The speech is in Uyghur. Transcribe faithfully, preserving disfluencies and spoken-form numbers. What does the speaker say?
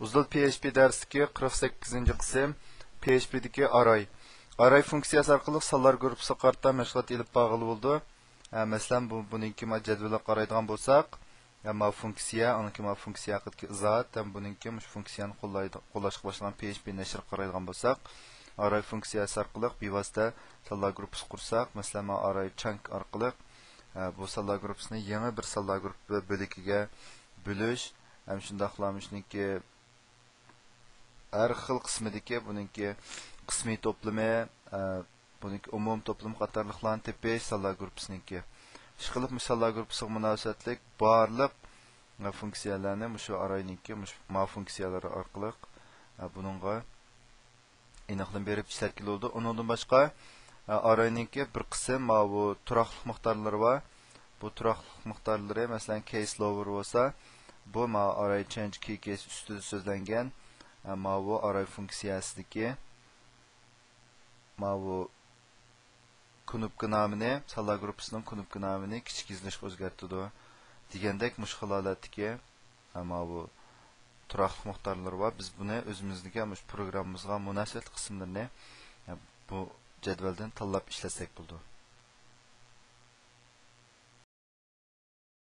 ئۇزۇل پي ئېچ پى دەرسلىكى قىرىق سەككىزىنچى قىسىم، پي ئېچ پى دىكى ئاراي. ئاراي فۇنكسىيەسى ئارقىلىق سانلار گۇرۇپپىسىغا قارىتا مەشغۇلات ئېلىپ بارغىلى بولىدۇ. ھە، مەسىلەن، بۇ، بۇنىڭكى ما جەدۋىلىگە قارايدىغان بولساق، ھە، ما فۇنكسىيە، ئانىڭكى ما فۇنكسىيە ھەققىدىكى ئىزاھات ھەم بۇنىڭكى مۇشۇ فۇنكسىيەنى قوللايدۇ-، قوللاشقا باشلىغان پي ئېچ پى نەشرىگە قارايدىغان بولساق، ئاراي فۇنكسىيەسى ئارقىلىق بىۋاسىتە سانلار گۇرۇپپىسى قۇرساق، مەسىلەن، ما ئاراي چانك ئارقىلىق، ھە، بۇ سانلار گۇرۇپپىسىنى يېڭى بىر سانلار گۇرۇپپا بۆلىكىگە بۆلۈش، ھەم شۇنداقلا مۇشۇنىڭكى ھەر خىل قىسمىدىكى بۇنىڭكى قىسمىي توپلىمى، ئە، بۇنىڭكى ئومۇمىي توپلىمى قاتارلىقلارنى تېپىش سانلار گۇرۇپپىسىنىڭكى. ئىشقىلىپ، مۇشۇ سانلار گۇرۇپپىسىغا مۇناسىۋەتلىك بارلىق، ئە، فۇنكسىيەلەرنى مۇشۇ ئاراينىڭكى مۇشۇ ما فۇنكسىيەلىرى ئارقىلىق، ئە، بۇنىڭغا ئېنىقلىما بېرىپ ئىشلەتكىلى بولىدۇ. ئۇنىڭدىن باشقا، ئە، ئاراينىڭكى بىر قىسىم ماۋۇ تۇراقلىق مىقدارلىرى بار. بۇ تۇراقلىق مىقدارلىرى، مەسىلەن، كېيس لوۋېر بولسا، بۇ ماۋۇ ئاراي چېنج كېي كېيس ئۈستىدە سۆزلەنگەن، ئە، ماۋۇ ئاراي فۇنكسىيەسىدىكى ماۋۇ كۇنۇپكا نامىنى، سانلار گۇرۇپپىسىنىڭ كۇنۇپكا نامىنى كىچىك يېزىلىشقا ئۆزگەرتىدۇ. دېگەندەك مۇشۇ خىل ھالەتتىكى، ئە، ماۋۇ تۇراقلىق مىقدارلىرى بار. بىز بۇنى ئۆزىمىزنىڭكى مۇشۇ پروگراممىمىزغا مۇناسىۋەتلىك قىسىملىرىنى، ئە، بۇ جەدۋەلدىن تاللاپ ئىشلەتسەك بولىدۇ.